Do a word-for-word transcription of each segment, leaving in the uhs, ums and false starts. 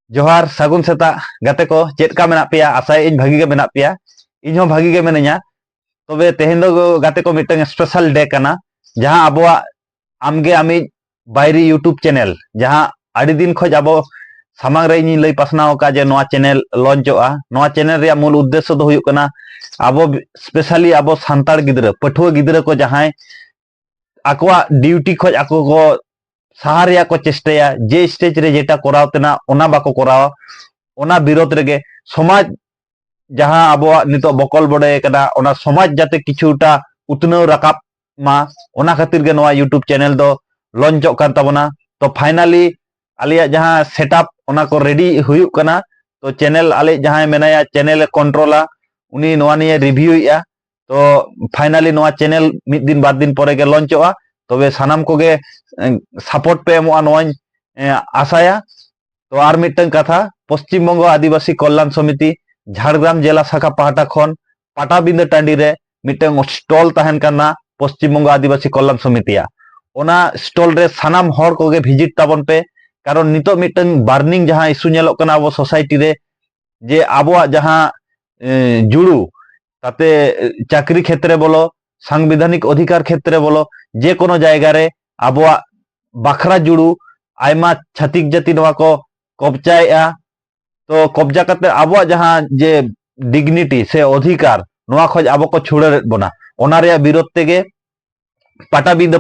ᱡᱚᱦᱟᱨ, ᱥᱟᱹᱜᱩᱱ ᱥᱮᱛᱟᱜ ᱜᱟᱛᱮ ᱠᱚ᱾ ᱪᱮᱫ ᱞᱮᱠᱟ ᱢᱮᱱᱟᱜ ᱯᱮᱭᱟ? ᱟᱥᱟᱭᱮᱫ ᱟᱹᱧ ᱵᱷᱟᱹᱜᱤ ᱜᱮ ᱢᱮᱱᱟᱜ ᱯᱮᱭᱟ᱾ ᱤᱧ ᱦᱚᱸ ᱵᱷᱟᱹᱜᱤ ᱜᱮ ᱢᱤᱱᱟᱹᱧᱟ᱾ ᱛᱚᱵᱮ ᱛᱮᱦᱮᱧ ᱫᱚ ᱜᱟᱛᱮ ᱠᱚ ᱢᱤᱫᱴᱟᱝ special day ᱠᱟᱱᱟ, ᱡᱟᱦᱟᱸ ᱟᱵᱚᱣᱟᱜ ᱟᱢᱜᱮ ᱟᱢᱤᱡ ᱵᱟᱭᱨᱤ YouTube channel, ᱡᱟᱦᱟᱸ ᱟᱹᱰᱤ ᱫᱤᱱ ᱠᱷᱚᱡ ᱟᱵᱚ ᱥᱟᱢᱟᱝ ᱨᱮ ᱤᱧᱤᱧ ᱞᱟᱹᱭ ᱯᱟᱥᱱᱟᱣ ᱟᱠᱟᱫ ᱡᱮ ᱱᱚᱣᱟ channel launchᱚᱜᱼᱟ᱾ ᱱᱚᱣᱟ channel ᱨᱮᱭᱟᱜ ᱢᱩᱞ ᱩᱫᱽᱫᱮᱥᱥᱚ ᱫᱚ ᱦᱩᱭᱩᱜ ᱠᱟᱱᱟ ᱟᱵᱚ, specially ᱟᱵᱚ ᱥᱟᱱᱛᱟᱲ ᱜᱤᱫᱽᱨᱟᱹ, ᱯᱟᱹᱴᱷᱩᱣᱟᱹ ᱜᱤᱫᱽᱨᱟᱹ ᱠᱚ ᱡᱟᱦᱟᱸᱭ ᱟᱠᱚᱣᱟᱜ duty ᱠᱷᱚᱡ ᱟᱠᱚ ᱠᱚ ᱥᱟᱦᱟ ᱨᱮᱭᱟᱜ ᱠᱚ ᱪᱮᱥᱴᱟᱭᱟ, ᱡᱮ stage ᱨᱮ ᱡᱮᱴᱟ ᱠᱚᱨᱟᱣ ᱛᱮᱱᱟᱜ ᱚᱱᱟ ᱵᱟᱠᱚ ᱠᱚᱨᱟᱣᱟ, ᱚᱱᱟ ᱵᱤᱨᱳᱫᱷ ᱨᱮᱜᱮ ᱥᱚᱢᱟᱡᱽ ᱡᱟᱦᱟᱸ ᱟᱵᱚᱣᱟᱜ ᱱᱤᱛᱚᱜ ᱵᱚᱠᱚᱞ ᱵᱚᱰᱮ ᱠᱟᱱᱟ, ᱚᱱᱟ ᱥᱚᱢᱟᱡᱽ ᱡᱟᱛᱮ ᱠᱤᱪᱷᱩᱴᱟ ᱩᱛᱱᱟᱹᱣ ᱨᱟᱠᱟᱵ ᱢᱟ, ᱚᱱᱟ ᱠᱷᱟᱹᱛᱤᱨ ᱜᱮ ᱱᱚᱣᱟ YouTube channel ᱫᱚ launchᱚᱜ ᱠᱟᱱ ᱛᱟᱵᱚᱱᱟ᱾ ᱛᱚ finally ᱟᱞᱮᱭᱟᱜ ᱡᱟᱦᱟᱸ setup, ᱚᱱᱟ ᱠᱚ ready ᱦᱩᱭᱩᱜ ᱠᱟᱱᱟ᱾ ᱛᱚ channel ᱟᱞᱮ ᱡᱟᱦᱟᱸᱭ ᱢᱮᱱᱟᱭᱟ, channel ᱮ controlᱟ, ᱩᱱᱤ ᱱᱚᱣᱟ ᱱᱤᱭᱮ reviewᱮᱫᱼᱟ᱾ ᱛᱚ finally ᱱᱚᱣᱟ channel ᱢᱤᱫ ᱫᱤᱱ ᱵᱟᱨ ᱫᱤᱱ ᱯᱚᱨᱮ ᱜᱮ launchᱚᱜᱼᱟ᱾ ᱛᱚᱵᱮ ᱥᱟᱱᱟᱢ ᱠᱚᱜᱮ, ᱮᱸ, support ᱯᱮ ᱮᱢᱚᱜᱼᱟ, ᱱᱚᱣᱟᱧ, ᱮᱸ, ᱟᱥᱟᱭᱟ᱾ ᱛᱚ ᱟᱨ ᱢᱤᱫᱴᱟᱝ ᱠᱟᱛᱷᱟ, ᱯᱚᱥᱪᱤᱢ ᱵᱚᱝᱜᱚ ᱟᱹᱫᱤᱵᱟᱹᱥᱤ ᱠᱚᱞᱞᱟᱱ ᱥᱚᱢᱤᱛᱤ ᱡᱷᱟᱲᱜᱨᱟᱢ ᱡᱮᱞᱟ ᱥᱟᱠᱷᱟ ᱯᱟᱦᱴᱟ ᱠᱷᱚᱱ ᱯᱟᱴᱟᱵᱤᱸᱫᱟᱹ ᱴᱟᱺᱰᱤ ᱨᱮ ᱢᱤᱫᱴᱟᱝ stall ᱛᱟᱦᱮᱱ ᱠᱟᱱᱟ ᱯᱚᱥᱪᱤᱢ ᱵᱚᱝᱜᱚ ᱟᱹᱫᱤᱵᱟᱹᱥᱤ ᱠᱚᱞᱞᱟᱱ ᱥᱚᱢᱤᱛᱤᱭᱟᱜ᱾ ᱚᱱᱟ stall ᱨᱮ ᱥᱟᱱᱟᱢ ᱦᱚᱲ ᱠᱚᱜᱮ visit ᱛᱟᱵᱚᱱ ᱯᱮ, ᱠᱟᱨᱚᱱ ᱱᱤᱛᱚᱜ ᱢᱤᱫᱴᱟᱝ burning ᱡᱟᱦᱟᱸ issue ᱧᱮᱞᱚᱜ ᱠᱟᱱᱟ ᱟᱵᱚ society ᱨᱮ, ᱡᱮ ᱟᱵᱚᱣᱟᱜ ᱡᱟᱦᱟᱸ, ᱮ, ᱡᱩᱲᱩ, ᱛᱟᱛᱮ, ᱮ, ᱪᱟᱹᱠᱨᱤ ᱠᱷᱮᱛᱨᱮ ᱵᱚᱞᱚ, ᱥᱟᱝᱵᱤᱫᱷᱟᱱᱤᱠ ᱚᱫᱷᱤᱠᱟᱨ ᱠᱷᱮᱛᱨᱮ ᱵᱚᱞᱚ, ᱡᱮ ᱠᱳᱱᱳ ᱡᱟᱭᱜᱟ ᱨᱮ ᱟᱵᱚᱣᱟᱜ ᱵᱟᱠᱷᱨᱟ ᱡᱩᱲᱩ ᱟᱭᱢᱟ ᱪᱷᱟᱹᱛᱤᱠ ᱡᱟᱹᱛᱤ ᱱᱚᱣᱟ ᱠᱚ ᱠᱚᱵᱡᱟᱭᱮᱫᱼᱟ᱾ ᱛᱚ ᱠᱚᱵᱡᱟ ᱠᱟᱛᱮ ᱟᱵᱚᱣᱟᱜ ᱡᱟᱦᱟᱸ ᱡᱮ dignity ᱥᱮ ᱚᱫᱷᱤᱠᱟᱨ, ᱱᱚᱣᱟ ᱠᱷᱚᱡ ᱟᱵᱚ ᱠᱚ ᱪᱷᱩᱲᱟᱹᱨᱮᱫ ᱵᱚᱱᱟ, ᱚᱱᱟ ᱨᱮᱭᱟᱜ ᱵᱤᱨᱳᱫᱷ ᱛᱮᱜᱮ ᱯᱟᱴᱟᱵᱤᱸᱫᱟᱹ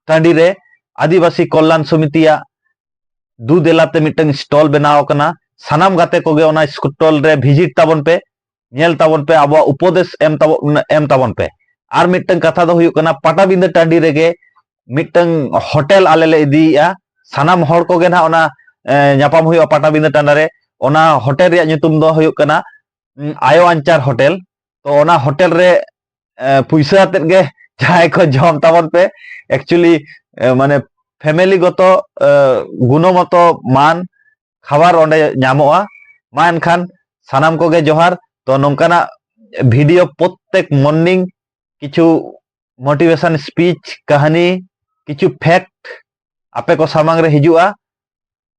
ᱴᱟᱺᱰᱤ ᱨᱮ ᱟᱹᱫᱤᱵᱟᱹᱥᱤ ᱠᱚᱞᱞᱟᱱ ᱥᱚᱢᱤᱛᱤᱭᱟᱜ ᱫᱩ ᱫᱮᱞᱟᱛᱮ ᱢᱤᱫᱴᱟᱝ stall ᱵᱮᱱᱟᱣ ᱟᱠᱟᱱᱟ᱾ ᱥᱟᱱᱟᱢ ᱜᱟᱛᱮ ᱠᱚᱜᱮ ᱚᱱᱟ stall ᱨᱮ visit ᱛᱟᱵᱚᱱ ᱯᱮ, ᱧᱮᱞ ᱛᱟᱵᱚᱱ ᱯᱮ, ᱟᱵᱚᱣᱟᱜ ᱩᱯᱚᱫᱮᱥ ᱮᱢ ᱛᱟᱵᱚ-, ᱮᱢ ᱛᱟᱵᱚᱱ ᱯᱮ᱾ ᱟᱨ ᱢᱤᱫᱴᱟᱝ ᱠᱟᱛᱷᱟ ᱫᱚ ᱦᱩᱭᱩᱜ ᱠᱟᱱᱟ, ᱯᱟᱴᱟᱵᱤᱸᱫᱟᱹ ᱴᱟᱺᱰᱤ ᱨᱮᱜᱮ ᱢᱤᱫᱴᱟᱝ ᱦᱳᱴᱮᱞ ᱟᱞᱮ ᱞᱮ ᱤᱫᱤᱭᱮᱫᱼᱟ᱾ ᱥᱟᱱᱟᱢ ᱦᱚᱲ ᱠᱚᱜᱮ ᱱᱟᱦᱟᱜ ᱚᱱᱟ, ᱮ, ᱧᱟᱯᱟᱢ ᱦᱩᱭᱩᱜᱼᱟ ᱯᱟᱴᱟᱵᱤᱸᱫᱟᱹ ᱴᱟᱺᱰᱤ ᱨᱮ᱾ ᱚᱱᱟ ᱦᱳᱴᱮᱞ ᱨᱮᱭᱟᱜ ᱧᱩᱛᱩᱢ ᱫᱚ ᱦᱩᱭᱩᱜ ᱠᱟᱱᱟ, ᱩᱢ, ᱟᱭᱳ ᱟᱧᱪᱟᱨ ᱦᱳᱴᱮᱞ᱾ ᱛᱚ ᱚᱱᱟ ᱦᱳᱴᱮᱞ ᱨᱮ, ᱮ, ᱯᱩᱭᱥᱟᱹ ᱟᱛᱮᱫ ᱜᱮ ᱡᱟᱦᱟᱸᱭ ᱠᱚ ᱡᱚᱢ ᱛᱟᱵᱚᱱ ᱯᱮ᱾ Actually, ᱮ, ᱢᱟᱱᱮ family ᱜᱚᱛᱚ, ᱮ, ᱜᱩᱱᱚᱢᱚᱛᱚ ᱢᱟᱱ ᱠᱷᱟᱵᱟᱨ ᱚᱸᱰᱮ ᱧᱟᱢᱚᱜᱼᱟ᱾ ᱢᱟ ᱮᱱᱠᱷᱟᱱ ᱥᱟᱱᱟᱢ ᱠᱚᱜᱮ ᱡᱚᱦᱟᱨ᱾ ᱛᱚ ᱱᱚᱝᱠᱟᱱᱟᱜ video ᱯᱨᱚᱛᱛᱮᱠ morning ᱠᱤᱪᱷᱩ motivation speech, ᱠᱟᱹᱦᱱᱤ, ᱠᱤᱪᱷᱩ fact ᱟᱯᱮ ᱠᱚ ᱥᱟᱢᱟᱝ ᱨᱮ ᱦᱤᱡᱩᱜᱼᱟ᱾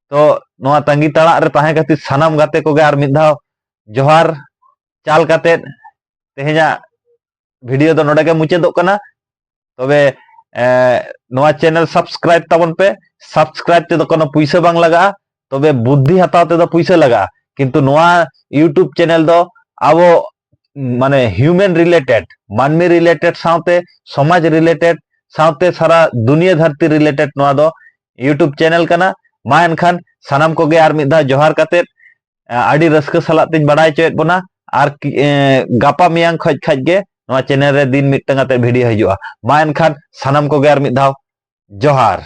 ᱛᱚ ᱱᱚᱣᱟ ᱛᱟᱺᱜᱤ ᱛᱟᱲᱟᱜ ᱨᱮ ᱛᱟᱦᱮᱸ ᱠᱷᱟᱹᱛᱤᱨ ᱥᱟᱱᱟᱢ ᱜᱟᱛᱮ ᱠᱚᱜᱮ ᱟᱨ ᱢᱤᱫ ᱫᱷᱟᱣ ᱡᱚᱦᱟᱨ ᱪᱟᱞ ᱠᱟᱛᱮᱫ ᱛᱮᱦᱮᱧᱟᱜ ᱵᱷᱤᱰᱤᱭᱳ ᱫᱚ ᱱᱚᱰᱮ ᱜᱮ ᱢᱩᱪᱟᱹᱫᱚᱜ ᱠᱟᱱᱟ᱾ ᱛᱚᱵᱮ ᱮ, ᱱᱚᱣᱟ ᱪᱮᱱᱮᱞ ᱥᱟᱵᱥᱠᱨᱟᱭᱤᱵ ᱛᱟᱵᱚᱱ ᱯᱮ᱾ ᱥᱟᱵᱥᱠᱨᱟᱭᱤᱵ ᱛᱮᱫᱚ ᱠᱳᱱᱳ ᱯᱩᱭᱥᱟᱹ ᱵᱟᱝ ᱞᱟᱜᱟᱜᱼᱟ, ᱛᱚᱵᱮ ᱵᱩᱫᱽᱫᱷᱤ ᱦᱟᱛᱟᱣ ᱛᱮᱫᱚ ᱯᱩᱭᱥᱟᱹ ᱞᱟᱜᱟᱜᱼᱟ᱾ ᱠᱤᱱᱛᱩ ᱱᱚᱣᱟ YouTube ᱪᱮᱱᱮᱞ ᱫᱚ ᱟᱵᱚ ᱢᱟᱱᱮ ᱦᱤᱭᱩᱢᱮᱱ ᱨᱤᱞᱮᱴᱮᱰ, ᱢᱟᱹᱱᱢᱤ ᱨᱤᱞᱮᱴᱮᱰ ᱥᱟᱶᱛᱮ ᱥᱚᱢᱟᱡᱽ ᱨᱤᱞᱮᱴᱮᱰ ᱥᱟᱶᱛᱮ ᱥᱟᱨᱟ ᱫᱩᱱᱤᱭᱟᱹ ᱫᱷᱟᱹᱨᱛᱤ ᱨᱤᱞᱮᱴᱮᱰ ᱱᱚᱣᱟ ᱫᱚ YouTube ᱪᱮᱱᱮᱞ ᱠᱟᱱᱟ᱾ ᱢᱟ ᱮᱱᱠᱷᱟᱱ ᱥᱟᱱᱟᱢ ᱠᱚᱜᱮ ᱟᱨ ᱢᱤᱫ ᱫᱷᱟᱣ ᱡᱚᱦᱟᱨ ᱠᱟᱛᱮᱫ ᱮ, ᱟᱹᱰᱤ ᱨᱟᱹᱥᱠᱟᱹ ᱥᱟᱞᱟᱜ ᱛᱤᱧ ᱵᱟᱲᱟᱭ ᱦᱚᱪᱚᱭᱮᱫ ᱵᱚᱱᱟ᱾ ᱟᱨ ᱠᱤ-, ᱮ, ᱜᱟᱯᱟ ᱢᱮᱭᱟᱝ ᱠᱷᱚᱡ ᱠᱷᱟᱡ ᱜᱮ ᱱᱚᱣᱟ ᱪᱮᱱᱮᱞ ᱨᱮ ᱫᱤᱱ ᱢᱤᱫᱴᱟᱝ ᱠᱟᱛᱮ ᱵᱷᱤᱰᱤᱭᱳ ᱦᱤᱡᱩᱜᱼᱟ᱾ ᱢᱟ ᱮᱱᱠᱷᱟᱱ ᱥᱟᱱᱟᱢ ᱠᱚᱜᱮ ᱟᱨ ᱢᱤᱫ ᱫᱷᱟᱣ ᱡᱚᱦᱟᱨ᱾